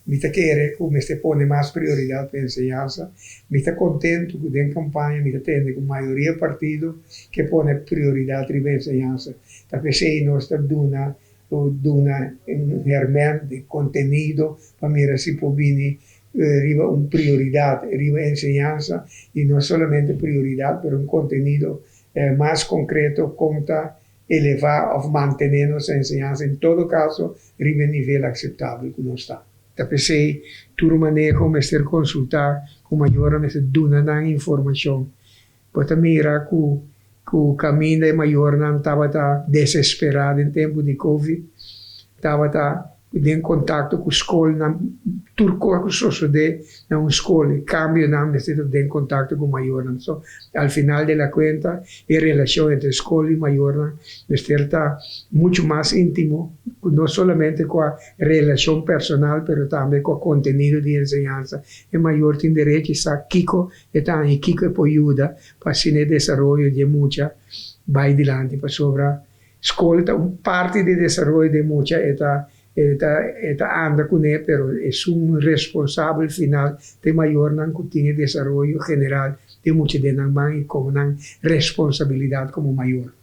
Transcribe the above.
Mi ta kere ku mester pone mas prioridat pa enseñansa. Mi ta kontentu ku den kampaña mi ta tende ku mayoria partido ke pone prioridat riba enseñansa. Ta p'esei nos ta duna duna un hèrmènt di kontenido pa mira si por bini riba un prioridat riba enseñansa i no solamente prioridat pero un kontenido mas konkreto kon ta elevá òf mantené nos enseñansa en todo kaso riba e nivel akseptabel ku nos ta. Ta p'esei tur maneho mester konsultá ku mayornan mester duna nan informashon. Bo ta mira ku ku kaminda e mayornan tabata desesperá den tempu di covid, tabata den kontakto ku skolnan, tur kos ku sosodé na un skol, e kambionan mester ta den kontakto ku mayornan. So, al final de la kuenta e relashon entre skol i mayornan mester ta muchu mas íntimo, no solamente ku a relashon personal pero tambe ku a kontenido di enseñansa. E mayor tin derecho di sa kiko e ta haña i kiko e por yuda pa asina e desaroyo di e mucha bai dilanti pasobra Skol ta un parti di desaroyo di e mucha, e ta e ta e ta anda kuné, pero esun responsabel final ta e mayornan ku tin e desaroyo general di e mucha den nan man i komo nan responsabilidat komo mayor.